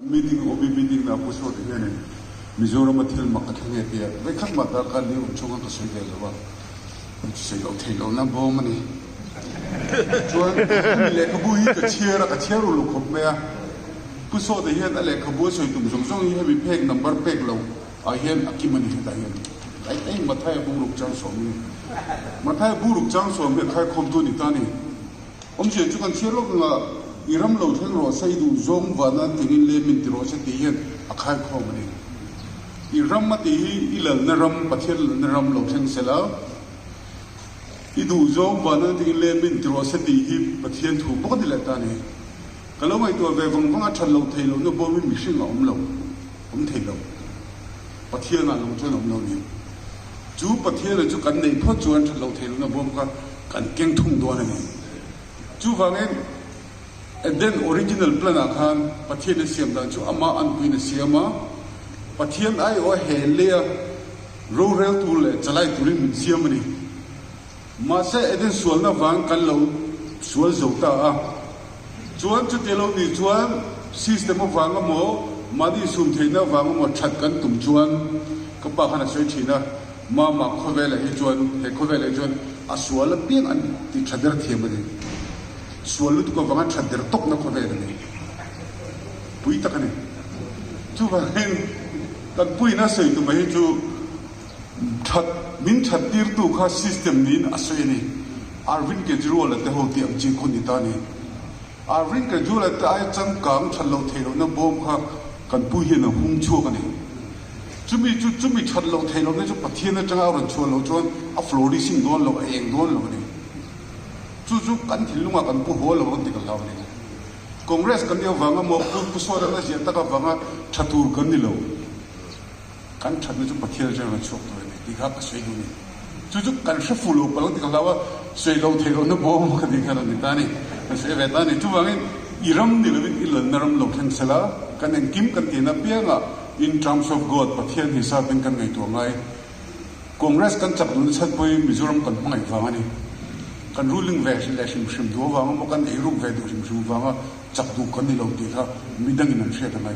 Meeting OB meeting na Pu Sawta hianin Mizoram a thil mak a thleng e tia vawikhat mah darkar li awm chhunga ka sawi ve lo a, chu sawi loh theih lohna bawm a ni. Chuan hemi lehkhabu hi ka chhiar a, ka chhiar uluk khawp mai a. Pu Sawta hian a lehkhabu a sawi tum zawng zawng hi hemi phek number pek lo ah hian a kim a ni hetah hian. Ai ai Mathaia bungruk changsawm hi Mathaia bungruk changsawm hi a khaikhawmtu a ni ta a ni. Awmzia chu kan chhiar lawk anga i ram lo thleng rawh se, i duh zawng vana tingin lem in ti rawh se tih hian a khaikhawm a ni. I ram a tih hi i lalna ram, Pathian lalna ram lo thleng se la, i duh zawng vana tingin lem in ti rawh se tih hi Pathian thu bawk a ni leh ta a ni. Ka lo ngaihtuah ve vang vang a that loh theih lohna bawmin mihring a awm lo, awm thei lo. Pathian ah lo chuan a awm lo ni. Chu Pathiana chu kan neih phawt chuan that loh theih lohna bawm kha kan keng thung dawn a ni. Chuvangin Eden original plan ah khan Pathian a siam dan chu amah anpuiin a siam a, Pathian aiawh a he lei a rorel tur leh chalai turin min siam a ni. Mahse Eden sualna vang kan lo sual zo ta a. Chuan chuti lo nih chuan system avang emaw, mahni sumtheihna avang emaw that kan tum chuan ka pa khan a sawi thin a, Mama khawvelah hi chuan, he khawvelah hi chuan a sual apiang an ti tha der thiam a ni. Sual lutuk avanga tha der tawkna khawvel a ni. Pui tak a ni. Chuvangin kan puiin a sawi tum ah hi chu That, min that tirtu kha system niin a sawi a ni. Arvind Kejriwal-a te ho tih ang chi khu ni ta a ni. Arvind Kejriwal-a te aia changkang that loh theih lohna bawm kha kan pu hian a hung chhuak a ni. Chumi chu, chumi that loh theih lohna chu Pathian atanga a rawn chhuah loh chuan a flourishing dawn lo, a eng dawn lo a ni. Chu chu kan thinlungah kan pu haw lo ang tih ka hlau a ni. Congress kan nih avanga maw Pu Pu Sawta a ziah tak avanga tha tur kan ni lo. Kan thatna chu Pathian atang rawn chhuak tur a ni tih kha ka sawi duh a ni. Chu chu kan hre fuh lo palh ang tih ka hlau a, sawi lo theih lohna bawm ka tih kha rawn ni ta a ni. Kan sawi ve ta a ni. Chuvangin i ram ni lovin i lalna ram lo thleng sela, kan engkim kan tihna apiangah in terms of God, Pathian hisapin kan ngaihtuah ngai. Congress kan chak duhna chhan pawhin Mizoram kan hmangaih vang a ni. Kan ruling ve leh hrim hrim duh avang emaw kan eiruk ve duh hrim hrim avanga chak duh kan ni lo tih kha midangin an hriat a ngai.